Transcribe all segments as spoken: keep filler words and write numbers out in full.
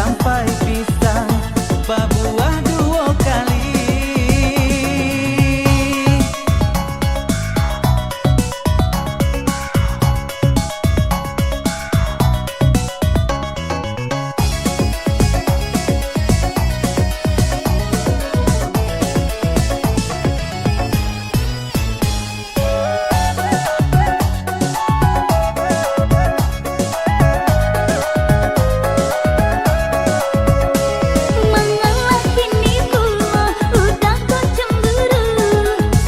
sampai pisang babuah duo kali. Mangalah kini pulo, udah kau cemburu,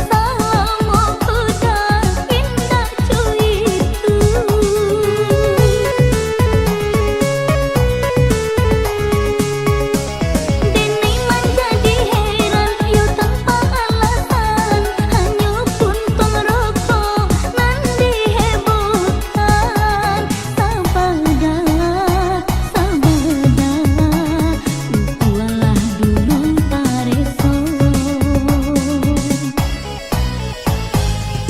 salamo udah indak cuitu. Denai manjadi heran, yo tanpa alasan, hanyo puntong rokok nan dihebohkan. Sabadalah, sabadalah, ukualah dulu pareso.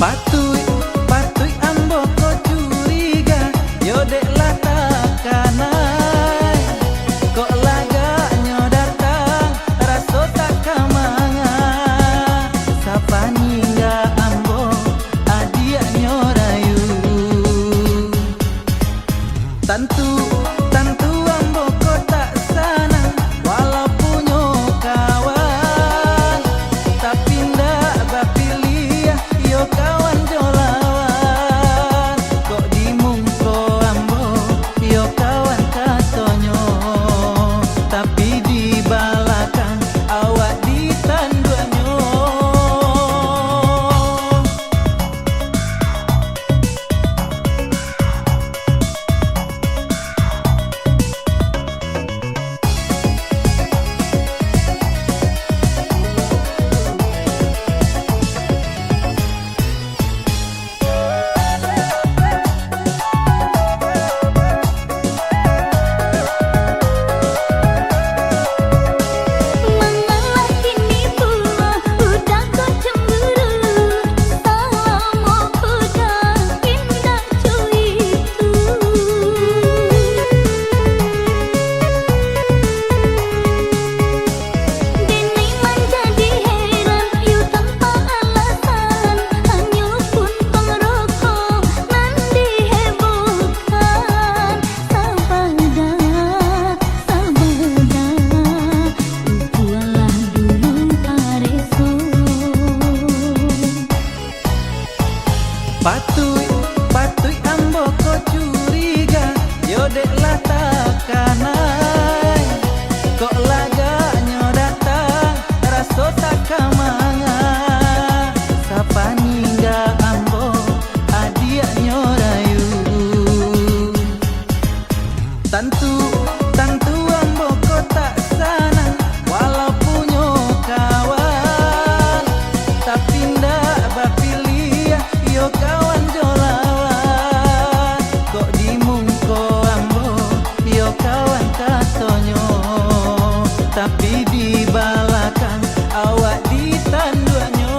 Patuik, patuik ambo ko curiga, yo dek lah takanai. Kok lagaknyo datang, raso tak ka manga. Sapaningga ambo, adiaknyo rayu. Tantu, tantu ambo ko tak sanang, walau punyo kawan, tapi ndak bapiliah, iyo kawan jo lawan. Kok di muko ambo, iyo kawan katonyo, tapi di balakang awak ditanduaknyo. Mangalah kini pulo, udah kau cemburu, salamo udah indak cuitu. Denai manjadi heran, yo tanpa alasan, hanyo puntong rokok nan dihebohkan. Sabadalah, sabadalah, ukualah dulu pareso. Patuik, patuik ambo ko curiga, yo dek lah takanai. Kok lagaknyo datang, raso tak ka manga. Sapaningga ambo, adiaknyo rayu. Tantu, tantu ambo ko tak sanang, walau punyo kawan, tapi ndak bapiliah, iyo kawan jo lawan. Kok di muko ambo, iyo kawan katonyo, tapi di balakang awak ditanduaknyo.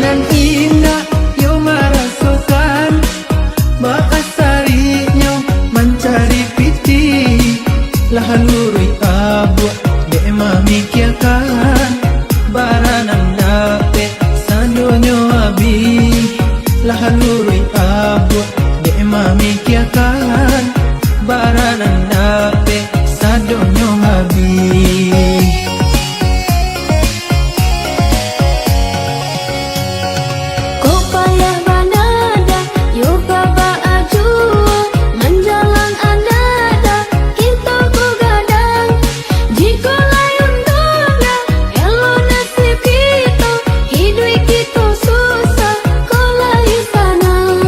Nan indak yo marasokan, baa sariknyo mancari pitih. Lah haluruih abuak dek mamikiakan, bara nan dapek sadonyo abih. Lah haluruih abuak dek mamikiakan, bara nan dapek sadonyo abih. Kok payah bana dah, yo ka baa juo, manjalang anda dah, kito ko gadang. Jikok lai untuang dah, elok nasib kito, hiduik kito susah, kok lai sanang.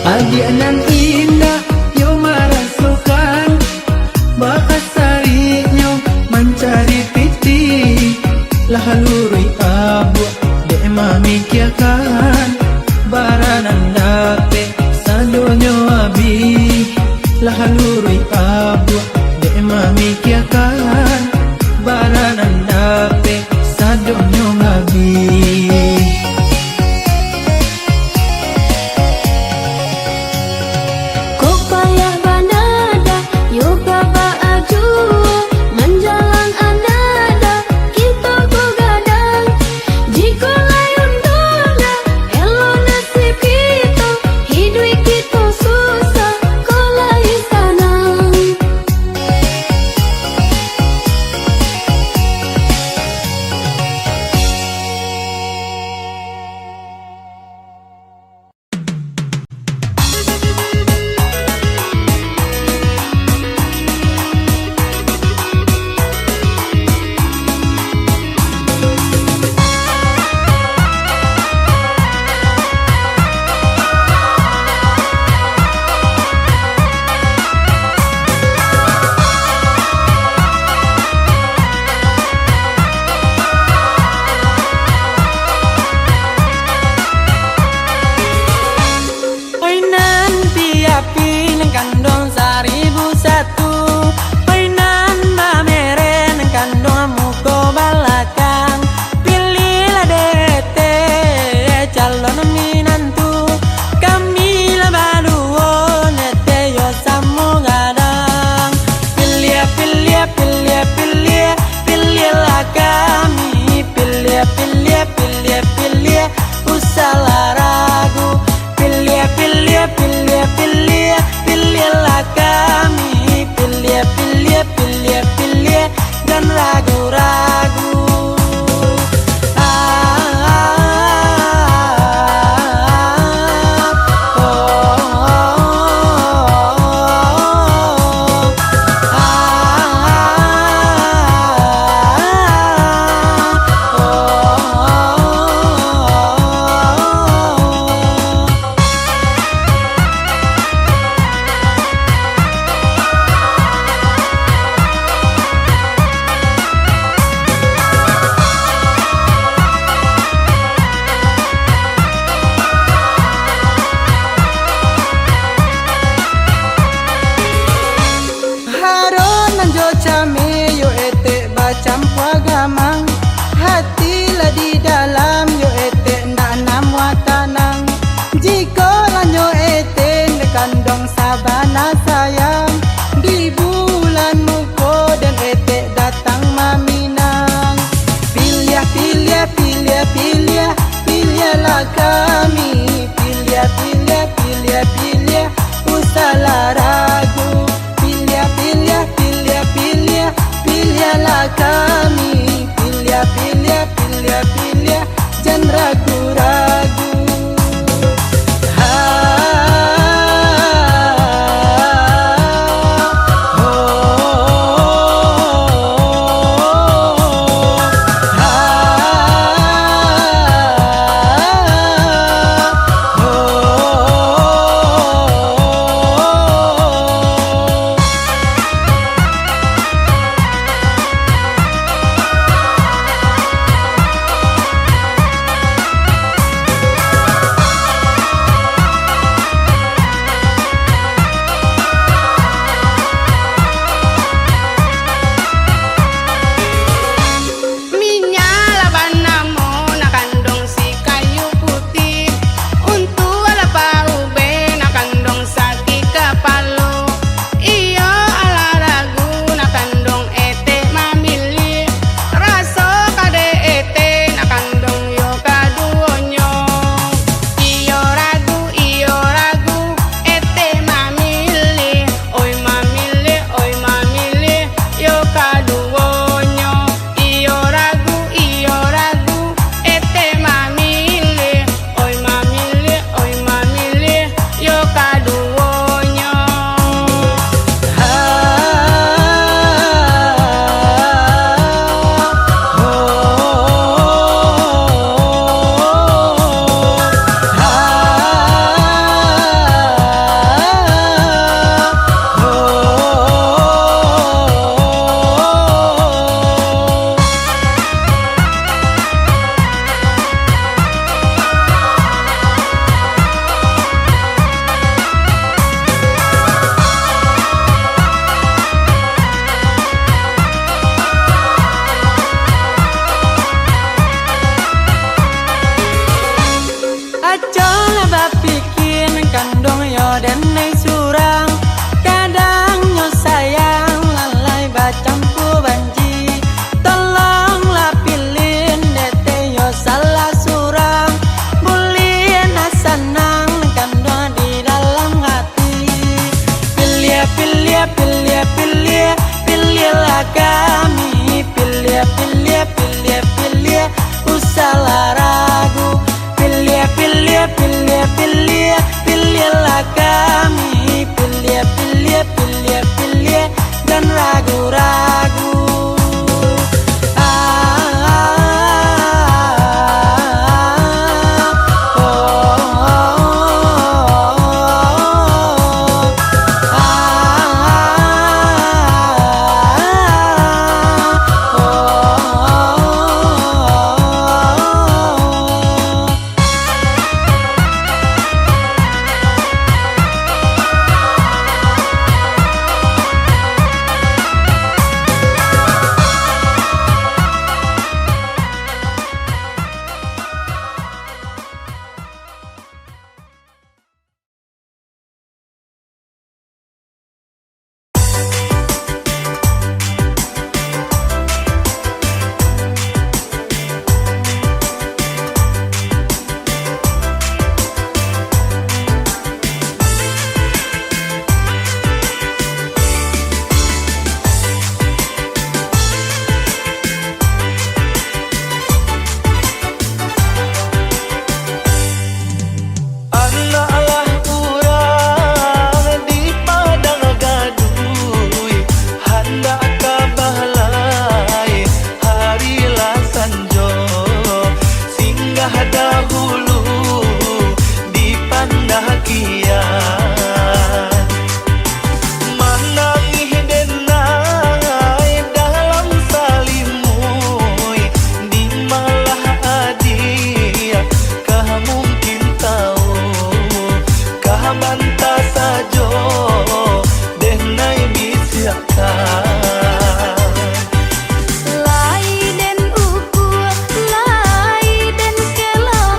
Adiak nan indak yo marasokan, baa sariknyo mancari pitih. Lah haluruih abuak dek mamikiakan, bara nan dapek sadonyo abih. Lah haluruih abuak dek mamikiakan, bara nan dapek sadonyo abih. Kok payah bana dah, yo ka baa juo, manjalang anda dah, kito ko gadang. Jikok lai untuang dah, elok nasib kito, hiduik kito susah, kok lai sanang. Oi nan piapi nan kanduang saribu satu, oi nan mamereh nan kanduang muko balakang, pilihlah dek etek calon minantu, kami lah baduo netek yo samo gadang. Piliah, piliah, piliah, piliah, piliahlah kami. Piliah, piliah, piliah, piliah, usahlah ragu. Piliah, piliah, piliah, piliah, piliahlah kami. Piliah, piliah, piliah, piliah, jan ragu-ragu. Ah, ah, ah, ah, oh, oh, oh, oh. Haro nan jo cameh yo etek bacampua gamang, hati lah di dalam yo etek ndak namuah tanang. Jikok lah nyo etek ndak kanduang sabana sayang, di bulan muko den etek datang maminang. Piliah, piliah, piliah, piliah, piliahlah kami. Piliah, piliah, piliah, piliah, usahlah ragu. Piliah, piliah, piliah, piliah, piliahlah kami. Piliah, piliah, piliah, piliah, jan ragu-ragu. Ha, ho, ha, ho. Piliah, piliah, piliah, jan ragu-ragu. Ah, ah, ah, oh, oh, oh, oh. Ah, ah, ah, oh, oh, oh, oh. Anaklah urang di Padang Gaduh, handak ka balai hari lah sanjo, singgah dahulu di Pandakian. Manangih denai dalam salimuik, di malah adiak kah mungkin tahu, kah banta sajo denai bisiakkan. Lai den ukua, lai den kelo,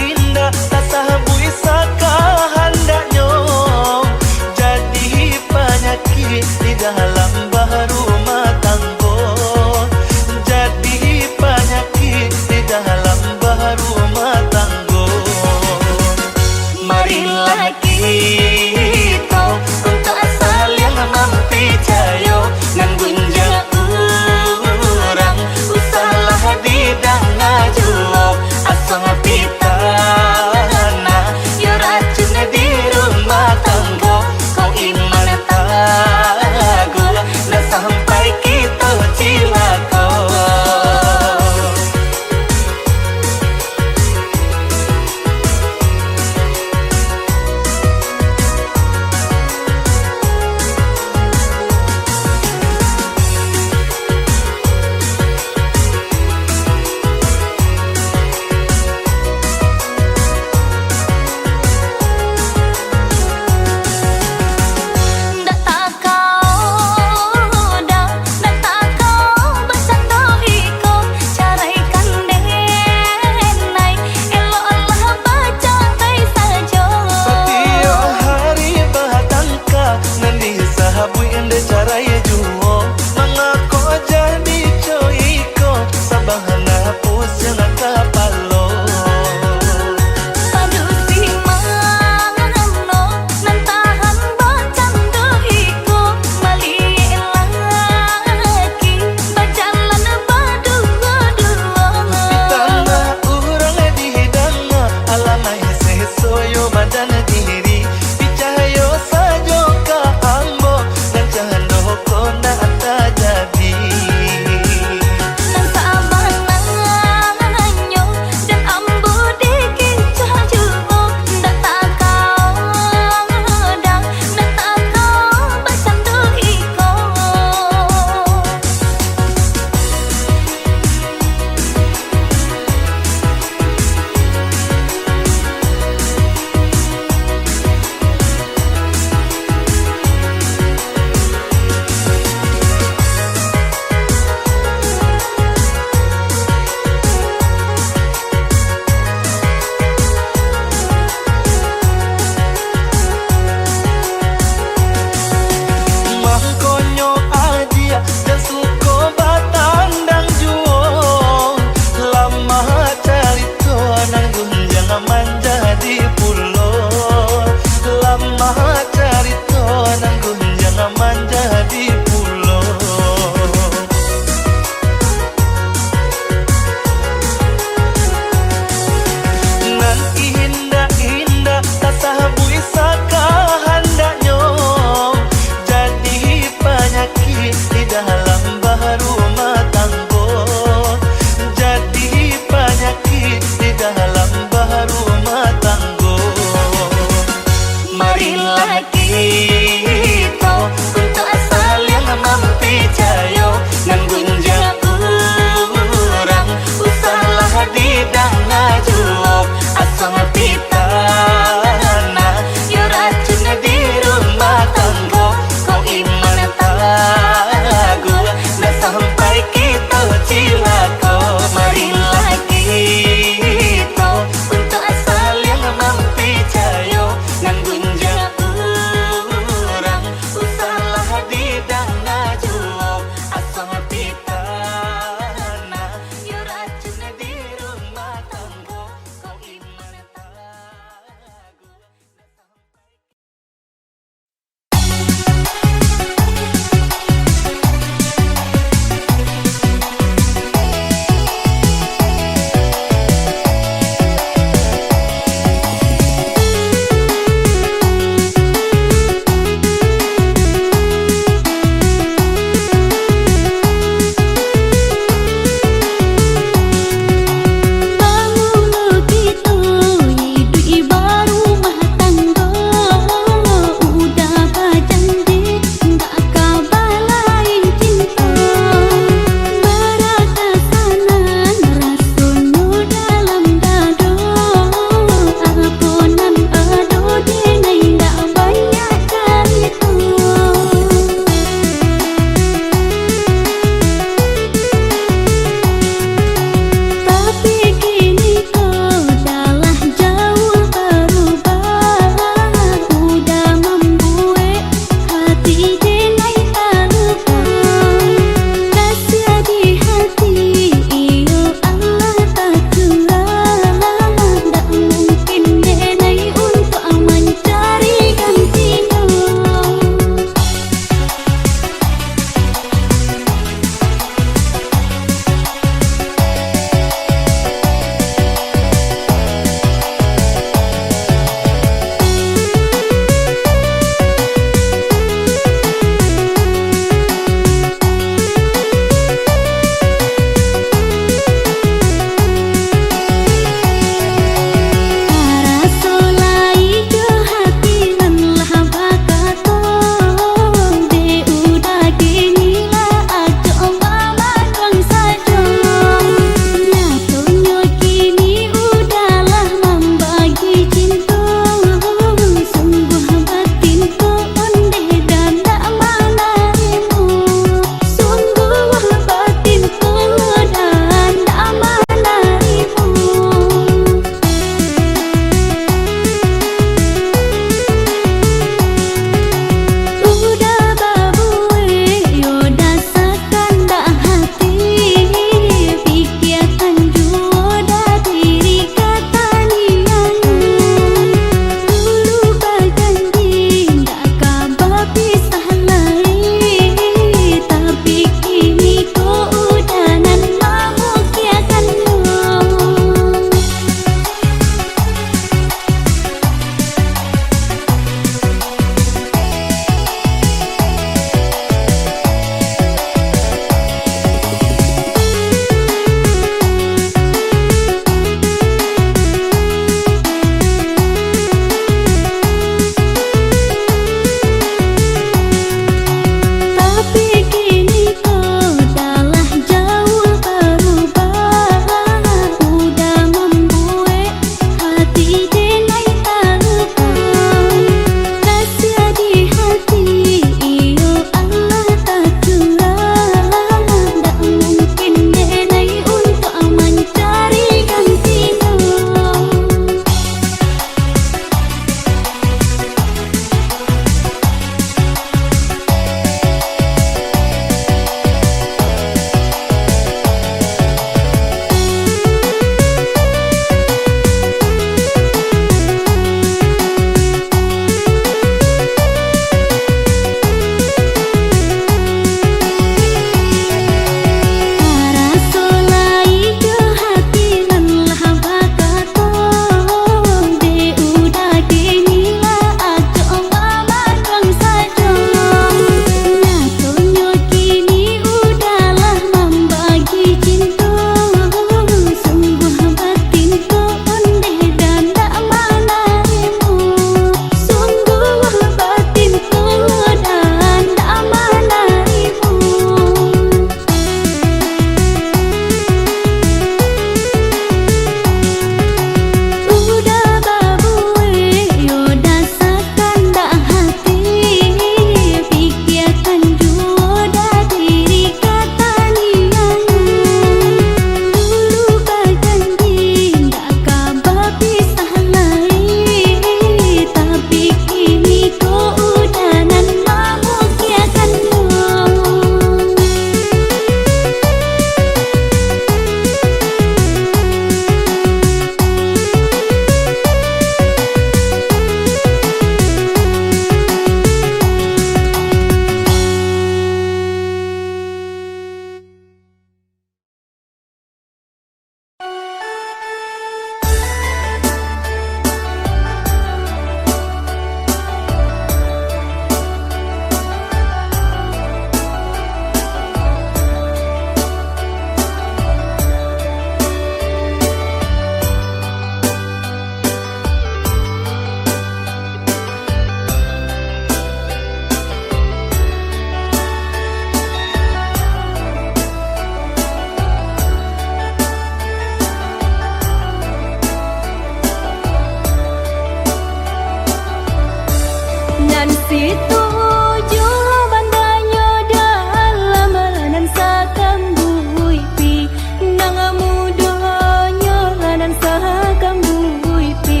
Situjuah bandanyo dalam, lah nan sakambuik pi, nan mudonyo lah nan sakambuik pi,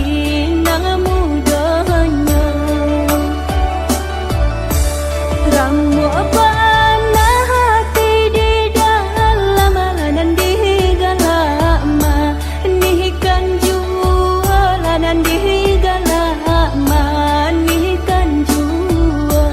nan mudonyo. Ramuak bana hati di dalam, lah nan digalak ma- nihkan juo, lah nan digalak manihkan juo.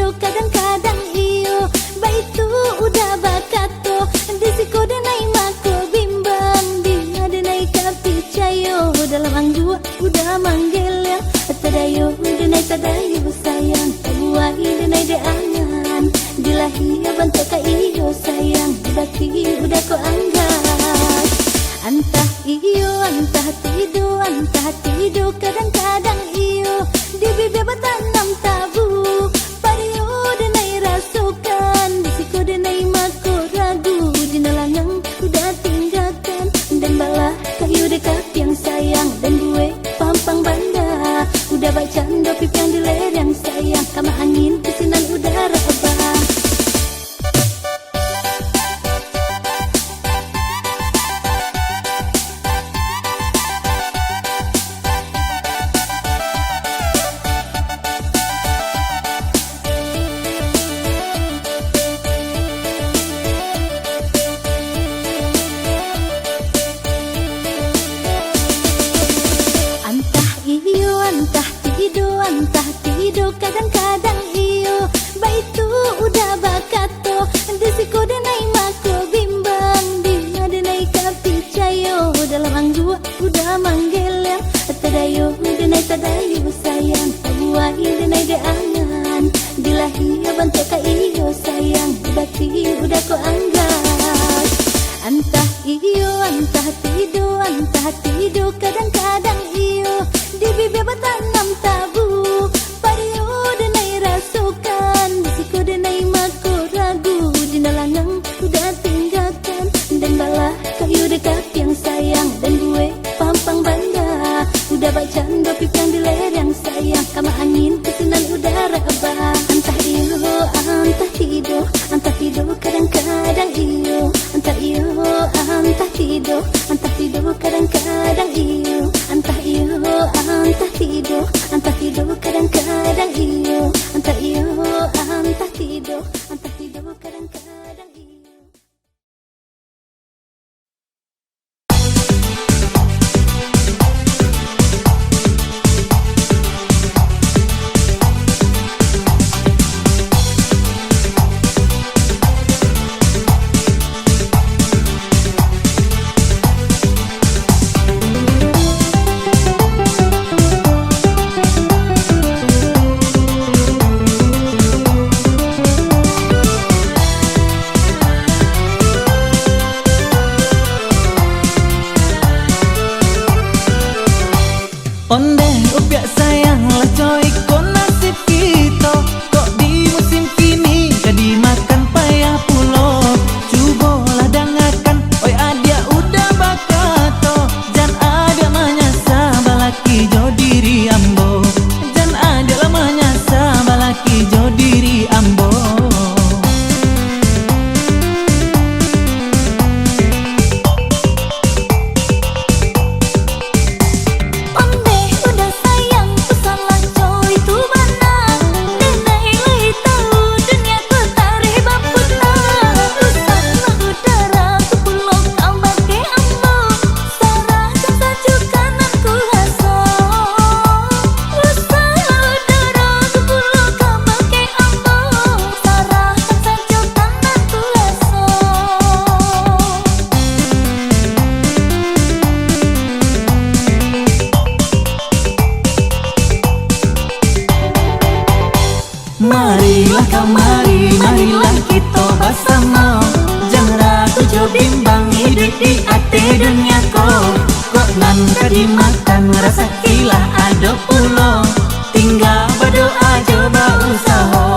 Kadang-kadang iyo, baitu uda bakato, di siko denai mako bimbang, dima denai ka picayo, dalam anggua uda manggeliang, tadayo denai tadayo sayang, tabuai denai dek angan, di lahia bantuak ka iyo sayang, di bati uda ko angga. Antah iyo, antah tido, antah tido, kadang-kadang iyo, di bibia batanam tabu. Pario denai rasokan, di siko denai mako ragu, di nalangang uda tinggakan, dan balah kayu dek kapiang sayang, dan buek pampang banda, uda bak cando pipiang di lereng sayang, kama angin ka sinan uda rabah. Antah iyo, antah tido, antah tido, kadang-kadang iyo, baitu uda bakato, di siko denai mako bimbang, dima denai ka picayo, dalam anggua uda manggeliang, tadayo denai tadayo sayang, tabuai denai dek angan, di lahia bantuak ka iyo sayang, di bati uda ko angga. Antah iyo, antah tido, antah tido, kadang-kadang iyo, di bibia batanam tabu. Pario denai rasokan, di siko denai mako ragu, di nalangang uda tinggakan, dan balah kayu dek kapiang sayang, dan buek pampang banda, uda bak cando pipiang di lereng sayang, kama angin ka sinan uda rabah. Antah iyo, antah tido, antah tido kadang-kadang iyo, antah iyo, antah tido, antah tido kadang-kadang iyo, antah iyo, antah tido, antah tido kadang-kadang iyo, antah iyo, antah tido, antah tido kadang-kadang iyo. Ondeh upiak sayang lah, coy, ko nasib kito. Kok di musim kini ka dimakan payah pulo. Cubolah dangakan, oi adiak uda bakato. Jan adiak manyasa, balaki jo diri ambo. Jan adiak lah manyasa, balaki jo diri ambo. Ondeh uda sayang, ku salah, coy, tu bana. Denai lai tau, dunia ko tareh baputa. Usahlah uda ragu pulo kabake ambo. Sarahkan sajukan nan kuaso. Usahlah uda ragu pulo kabake ambo. Sarahkan sajukan nan kuaso. Marilah kamari, marilah kito basamo. Jan ragu jo bimbang iduik di ateh dunia ko. Kok nan ka dimakan rasaki lah ado pulo. Tingga badoa jo bausaho.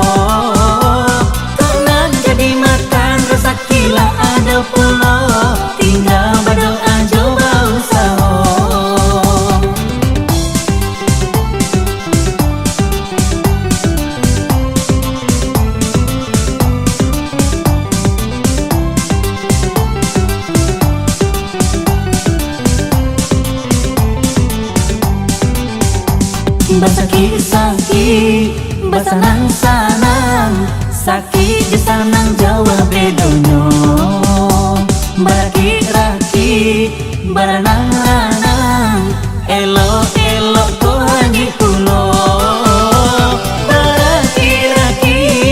Kok nan ka dimakan rasaki lah ado pulo. Tingga badoa jo bausaho. Basakik-sakik, basanang-sanang, sakik jo sanang jauah bedonyo. Barakik-rakik, baranang-ranang, elok-elok ko hanyuik pulo. Barakik-rakik,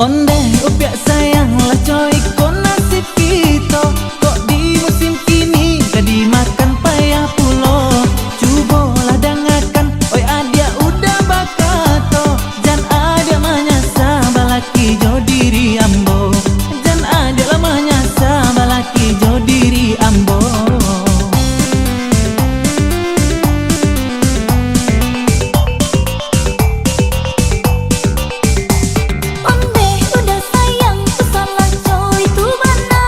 Ondeh upiak sayang lah, co iko nasib kito, kok di musim kini ka dimakan payah pulo. Cubolah dangakan, oi adiak uda bakato, jan adiak manyasa balaki jo diri ambo, jan adiak lah manyasa balaki jo diri ambo. Ondeh uda sayang, tu salah, co itu bana.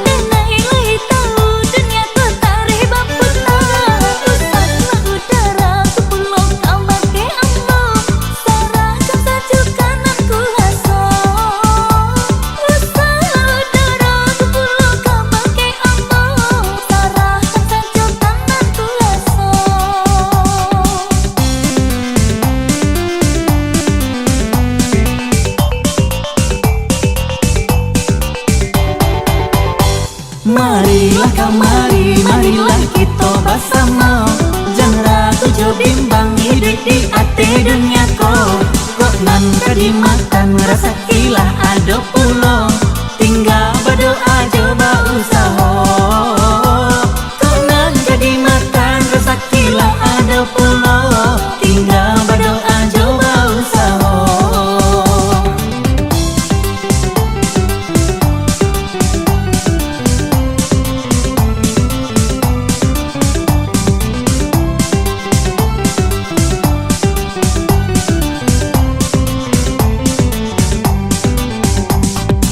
Dek nak lai tahu, dunia ko tareh baputa. Usahlah udara ko pulo ka bakeh ambo, sarahkan sajo ka nan kuwaso. Usahlah udara ko pulo ka bakeh ambo, sarahkan sajo ka nan kuwaso. Marilah kamari, marilah kito basamo. Jan ragu jo bimbang iduik di ateh dunia ko. Kok nan ka dimakan, rasaki lah ado pulo. Tingga badoa jo bausaho. Kok nan ka dimakan, rasaki lah ado pulo. Tingga badoa jo bausaho.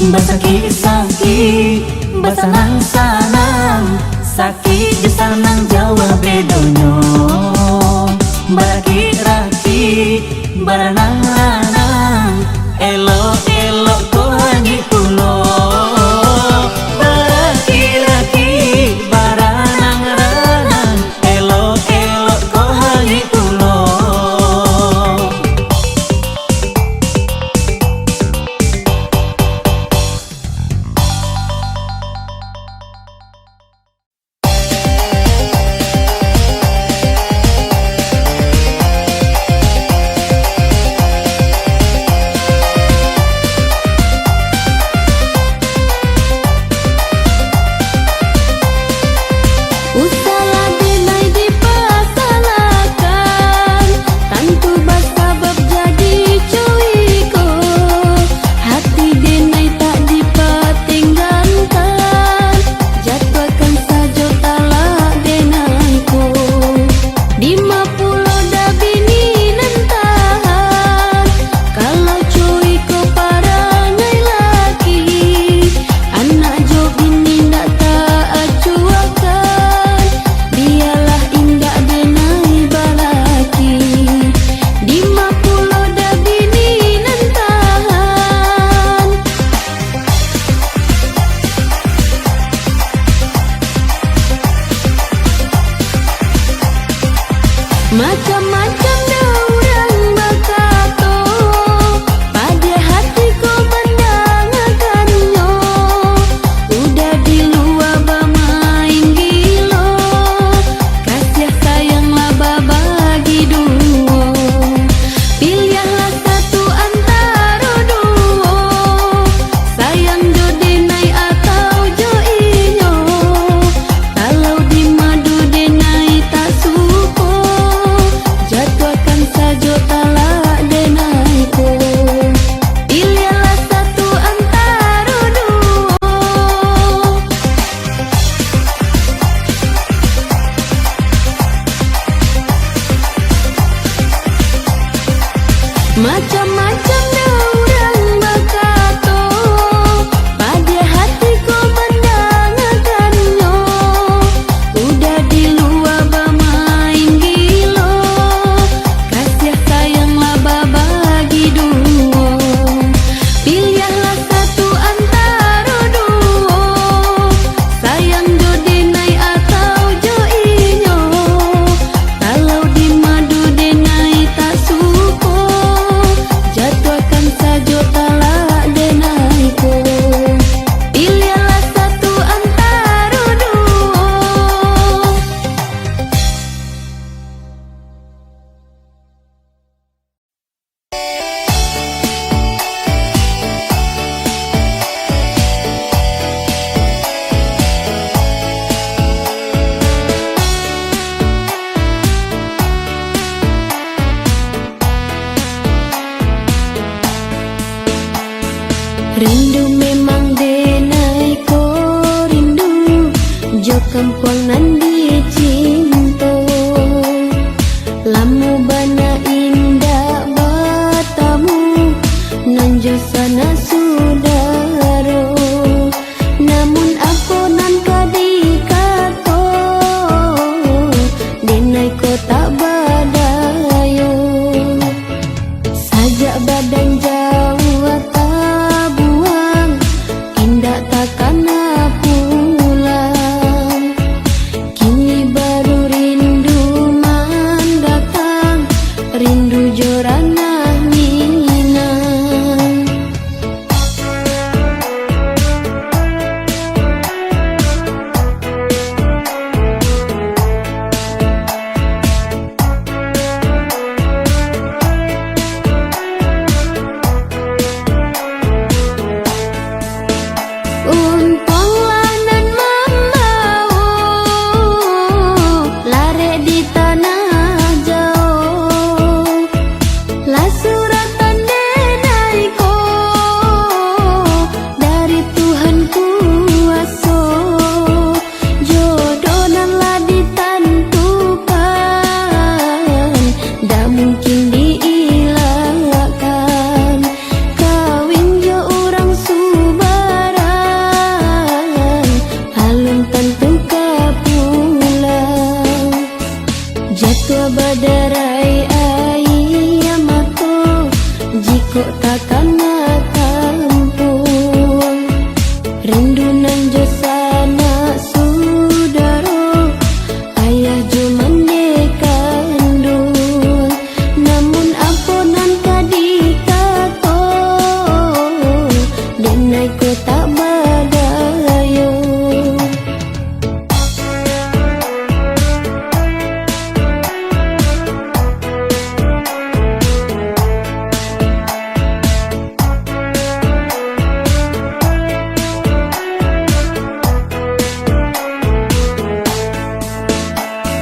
Basakik-sakik, basanang-sanang, sakik jo sanang jauah bedonyo. Barakik-rakik, baranang-ranang, elok-elok ko hanyuik pulo. Barakik-rakik, baranang-ranang, elok-elok ko hanyuik pulo. Rindu memang denai ko rindu, jo kampuang nan dicinto. Lamo bana indak batamu, nan jo sanak sudaro. Namun apo nan ka dikato, denai ko tak badayo. Sajak badan jauah tabuang, indak takana pulang. Kini baru rindu mandatang, rindu jo ranah Minang. Untuanglah nan mambawo, larek di tanah jauah. Lah suratan denai ko dari Tuhan kuaso. Jodoh nan lah ditantukan, dak mungkin diilakkan. Kawin jo urang subarang, alun tantu ka pulang. Jatuah badarai aia mato, jikok takana kampuang. Rindu nan jo sanak sudaro, ayah jo mande kanduang. Namun apo nan ka dikato, denai ko tak badayo.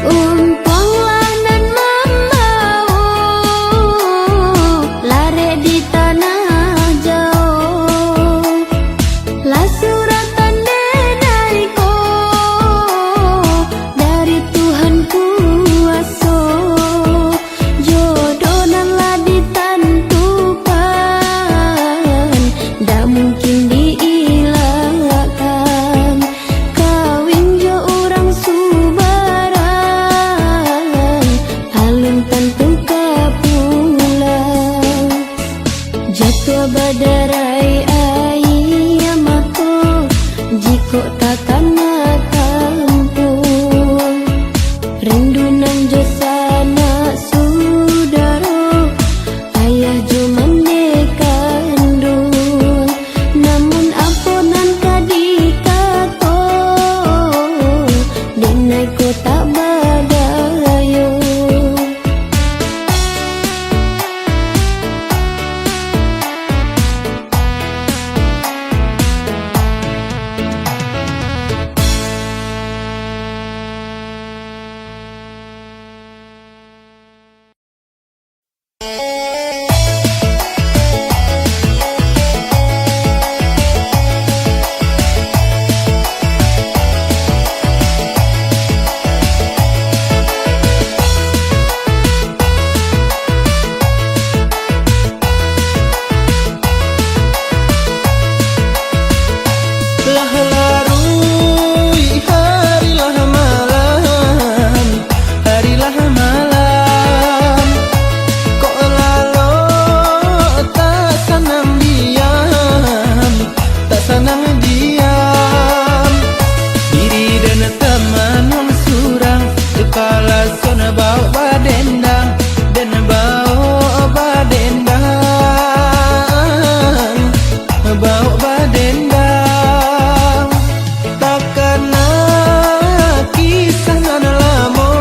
Untuanglah nan mambawo, larek di tanah jauah. Lah suratan denai ko dari Tuhan kuaso. Jodoh nan lah ditantukan, dak mungkin diilakkan. Kawin jo urang subarang, alun tantu ka pulang. Jatuah badarai aia mato, jikok takana kampuang. Rindu nan jo sanak sudaro, ayah jo mande kanduang. Namun apo nan ka dikato, denai ko tak badayo. Lah laruih hari lah malam, hari lah malam. Kok lalok tak sanang diam, tak sanang diam. Diri den tamanuang surang, jo kalason baok badendang, den baok badendang, baok badendang. Takana kisah nan lamo,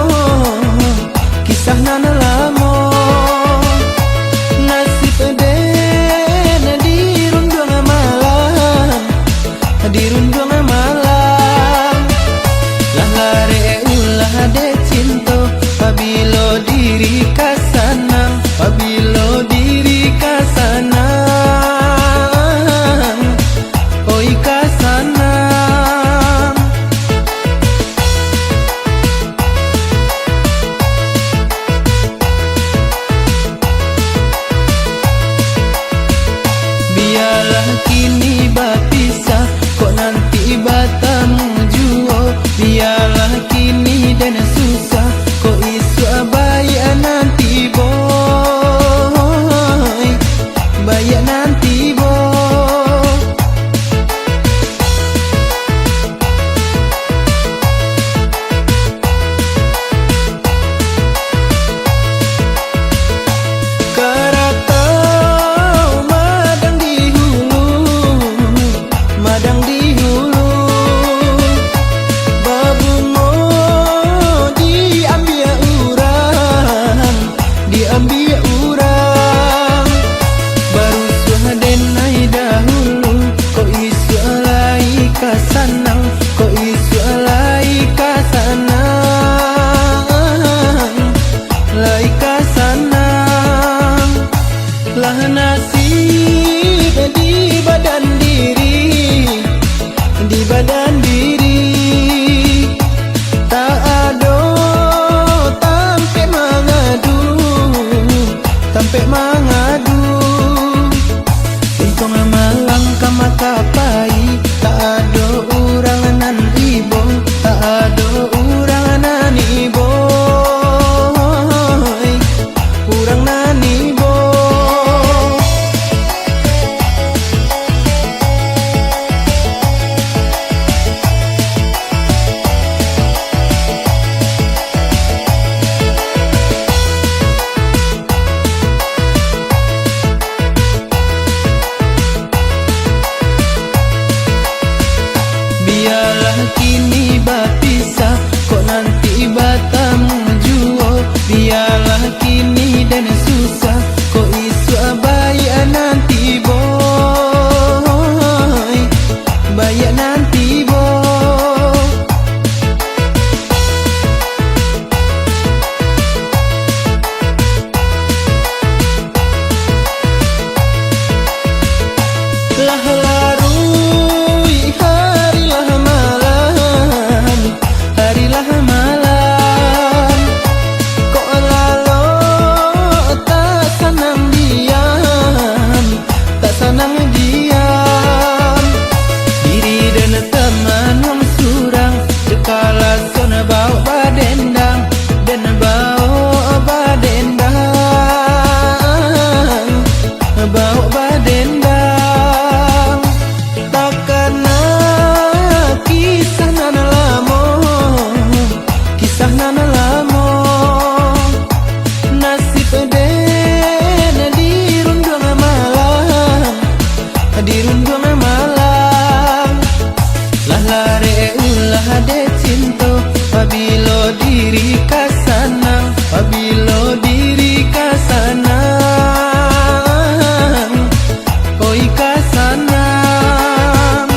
kisah nan lamo. Nasib den dirunduang malang, dirunduang malang. Lah larek ulah dek cinto, pabilo diri ka sanang, pabilo diri ka sanang. bapisah, kok nanti batamu juo. Bialah kini den susah, kok isuak baiak nanti, boy. Baiak nanti, boy. Karatau madang di hulu, madang di hulu. Babungo diambiak urang, diambiak urang. Barusuah den ai dahulu, kok isuak lai ka sanang, kok isuak lai ka sanang, lai ka sanang. Lah nasib di badan diri, di badan diri. Tak ado tampek mangadu, tampek mangadu. Untuang malang ka Makapai, tak ado urang nan ibo, tak ado urang nan ibo, urang nan ibo. Bialah kini bapisah, kok nanti batamu juo. Bialah kini den susah, kok isuak baiak nanti, boy. Baiak nanti, boy. Lah laruik hari lah malam, hari lah malam. Kok lalok tak sanang diam, tak sanang diam. Diri den tamanuang surang, jo kalason baok badendang, den baok badendang, baok badendang. Takana kisah nan lamo, kisah nan lamo. Nasib den dirunduang malang, dirunduang malang. Lah larek ulah dek cinto, pabilo diri ka sanang, pabilo diri ka sanang, oi ka sanang.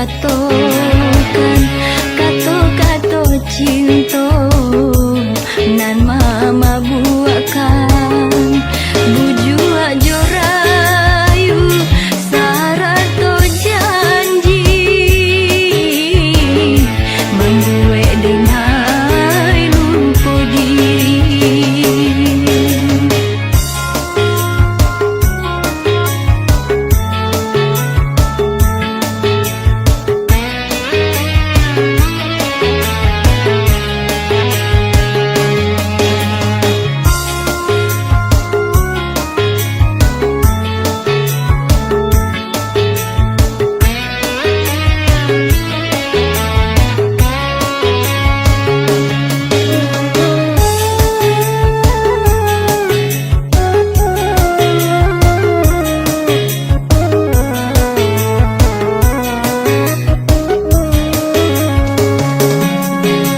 Katokan kato-kato cinto nan mamabuakkan bujuak jo rayu sarato janji, mambuek denai lupo diri.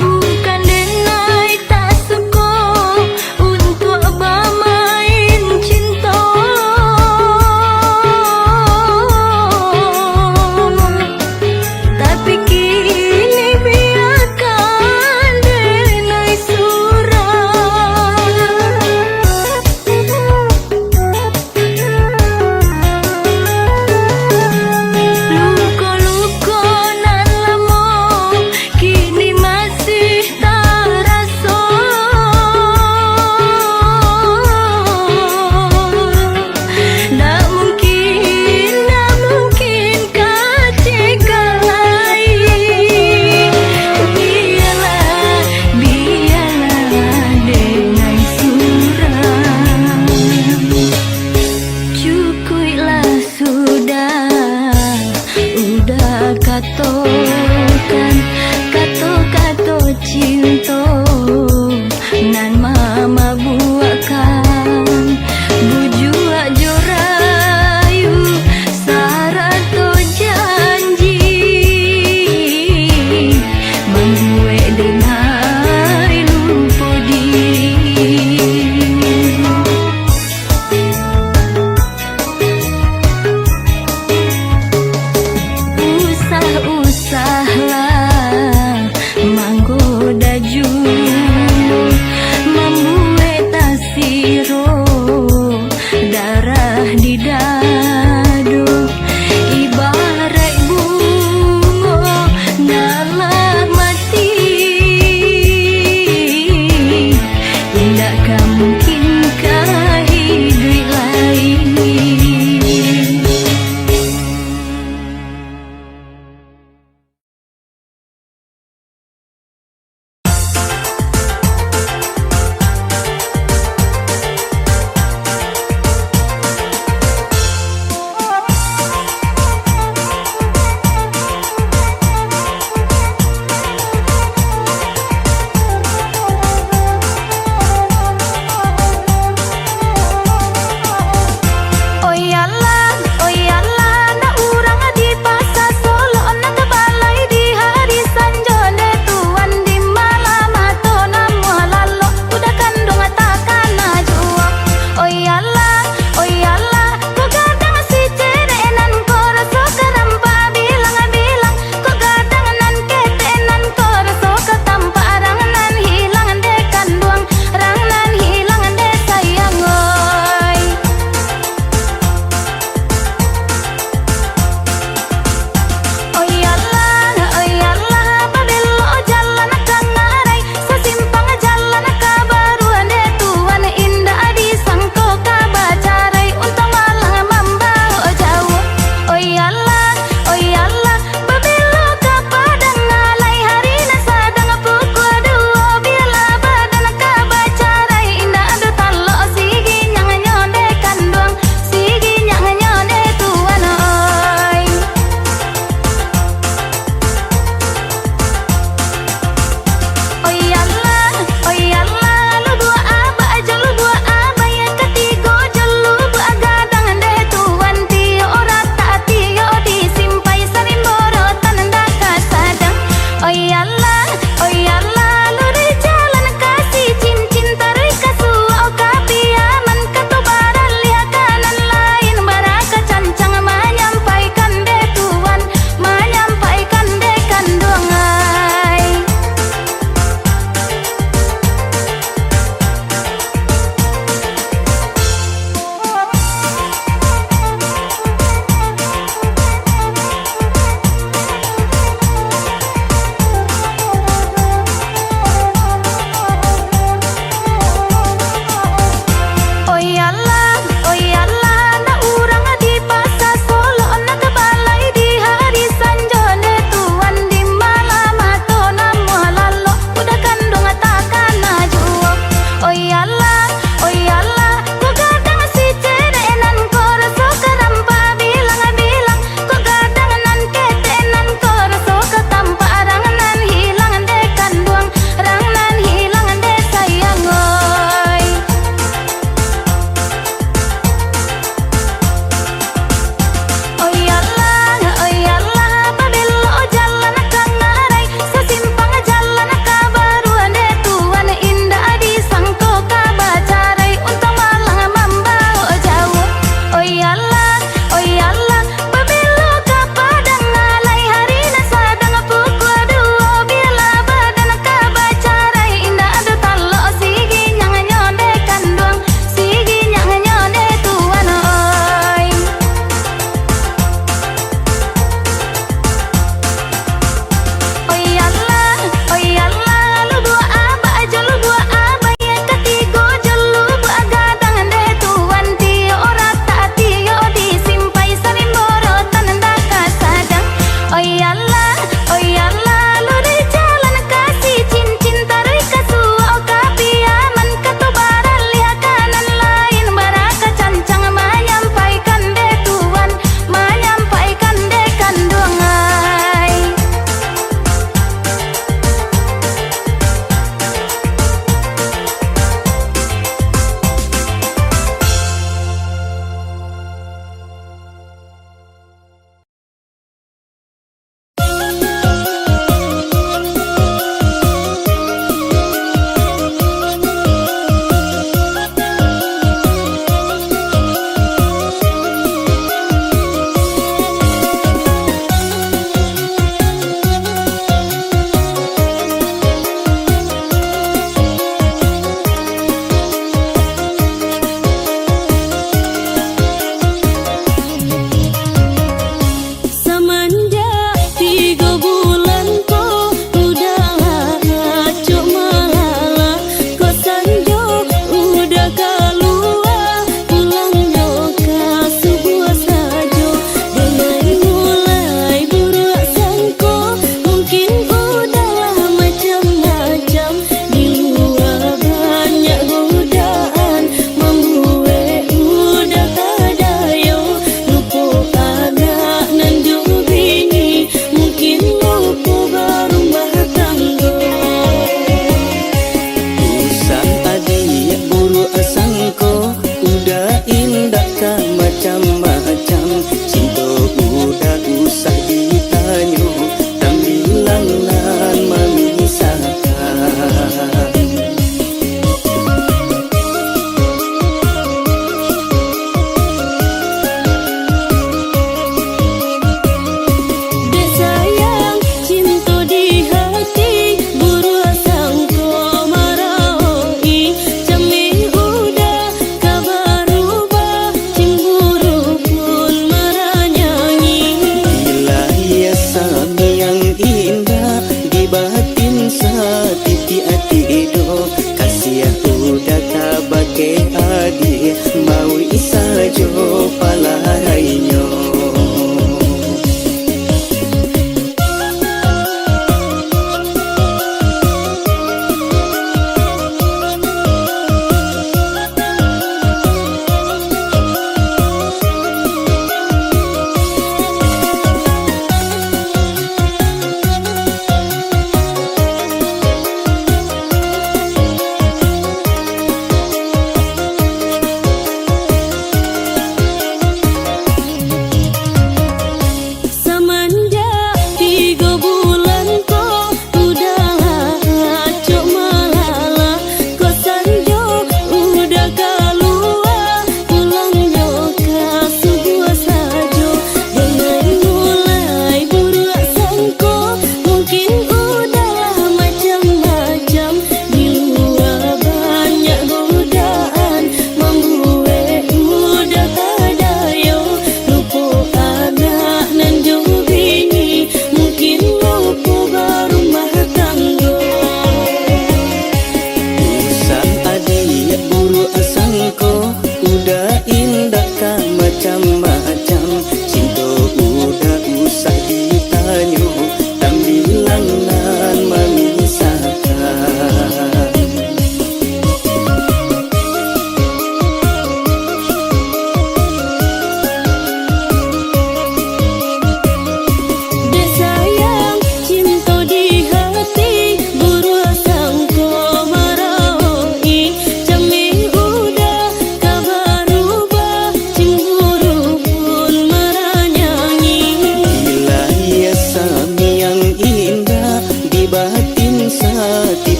Bukan denai tak suko untuak bamain cinto. Tapi kini biakan denai surang. Luko-luko nan lamo kini masih taraso. Ndak mungkin, ndak mungkin ka cegak lai. Bialah, bialah denai surang. Cukuiklah sudah, udah katokan kato-kato cinto nan mamabuakkan bujuak jo rayu sarato janji, mambuek denai lupo diri. Usah-usah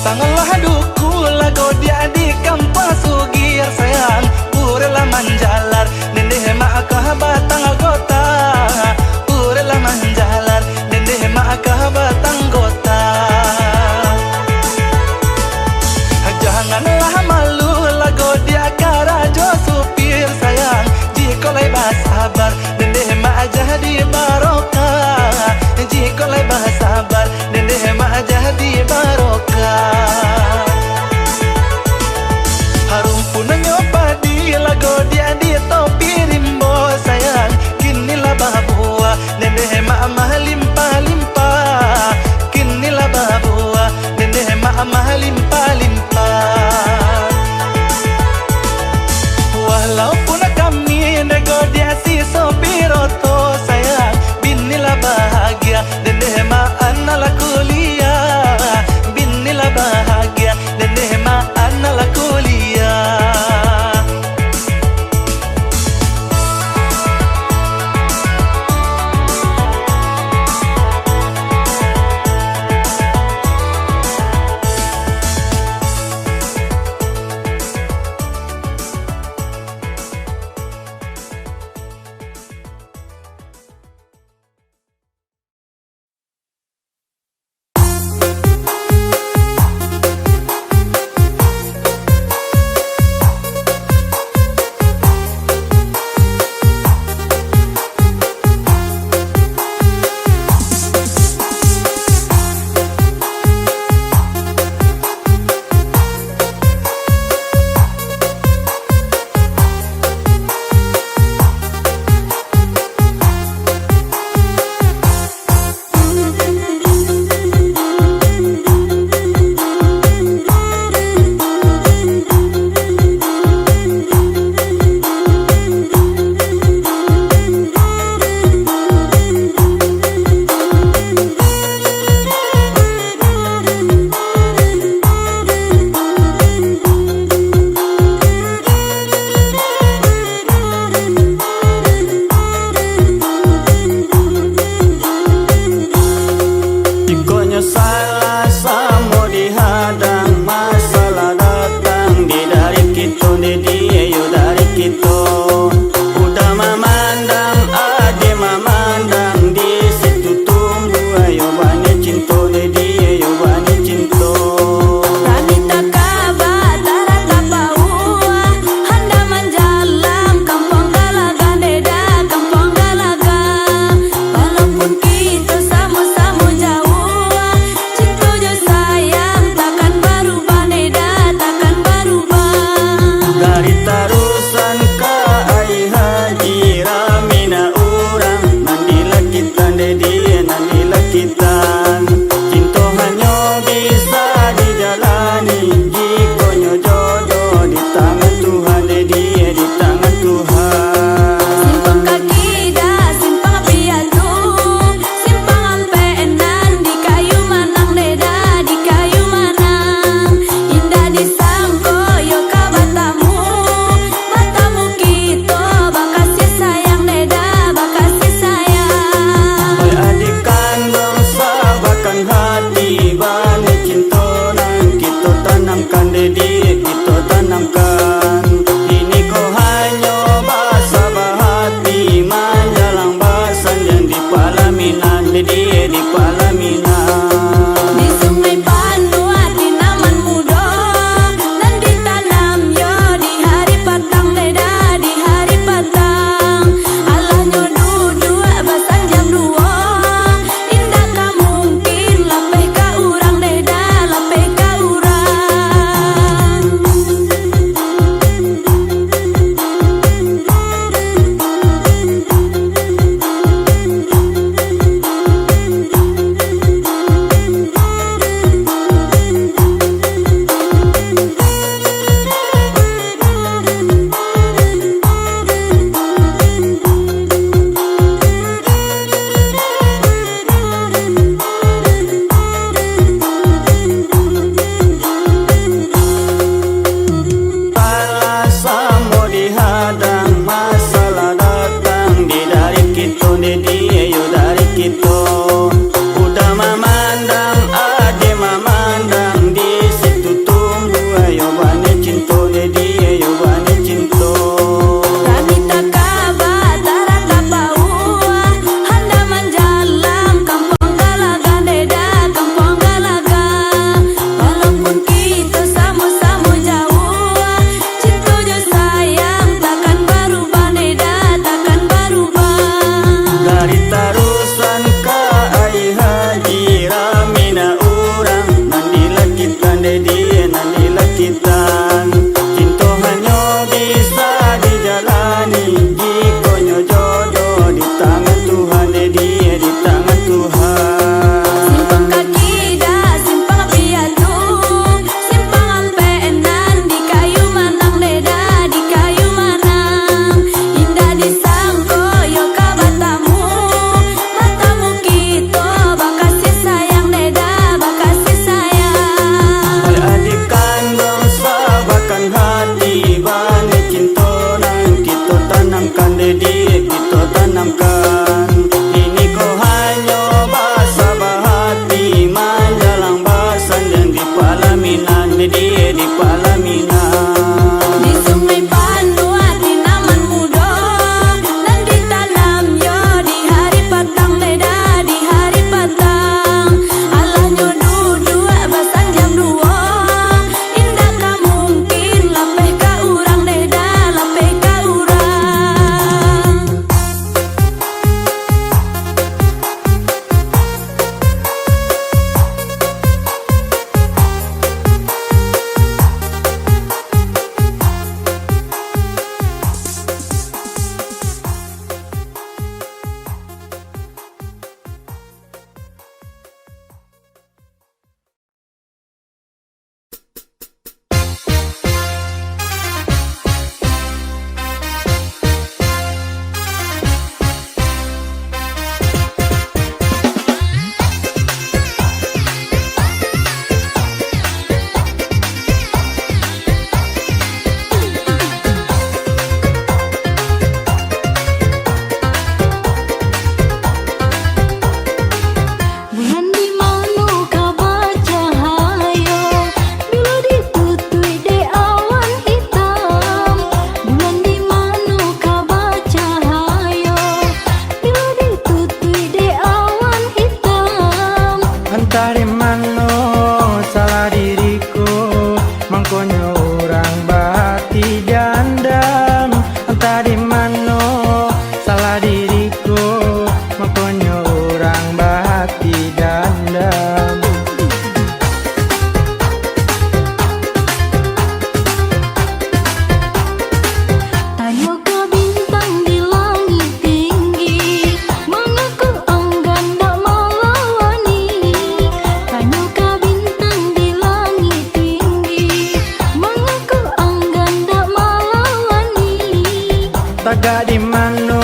Tanglah duku lah godiak di kampuang sugir sayang, urang lah manjalar, dendeh mak ka batang gota, urang lah manjalar, dendeh mak ka batang gota. Janganlah malu lah godiak karajo supir sayang, jikok lai basabar, dendeh mak jadi barokah, jikok lai basabar, dendeh mak jadi barokah. Harumpunnyo padi lah godiak di topi rimbo sayang, kini lah babuah, dendeh mak malimpah-limpah, kini lah babuah, dendeh mak malimpah-limpah. Walaupun kami ndak godiak si sopir oto sayang, bini lah bahagia, dendeh mak anak lah kuliah, Tagak di mano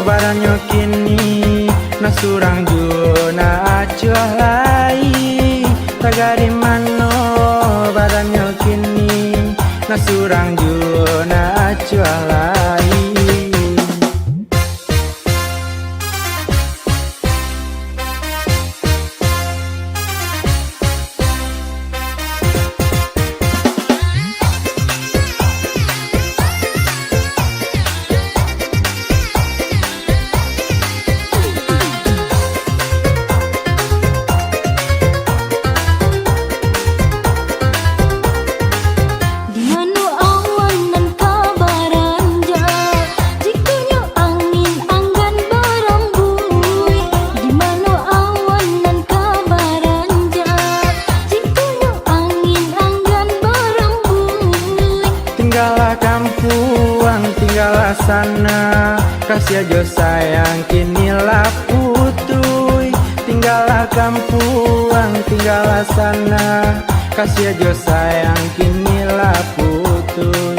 barannyo kini, nak surang juo nak acuah lai. Tagak di mano barannyo kini, nak surang juo nak acuah lai. Di mano awan nan ka baranjak, jikok nyo angin anggan barambuik. Di mano awan nan ka baranjak, jikok nyo angin anggan barambuik. Tinggalah kampuang, tinggalah sana, kasiah jo sayang kini lah putuih. Tinggalah kampuang, tinggalah sana, kasiah jo sayang kini lah putuih.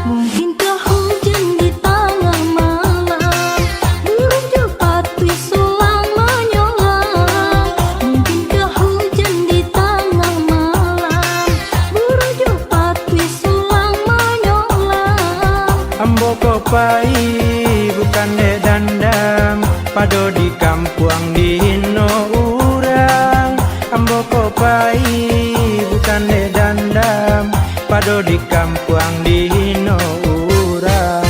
Mungkinkah hujan di tangah malam, buruak jo patuih sulang manyolang? Mungkinkah hujan di tangah malam, buruak jo patuih sulang manyolang? Ambo ko pai bukan dek dandam, pado di kampuang dihino urang. Ambo ko pai bukan dek dandam, pado di kampuang dihino urang.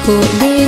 Kok di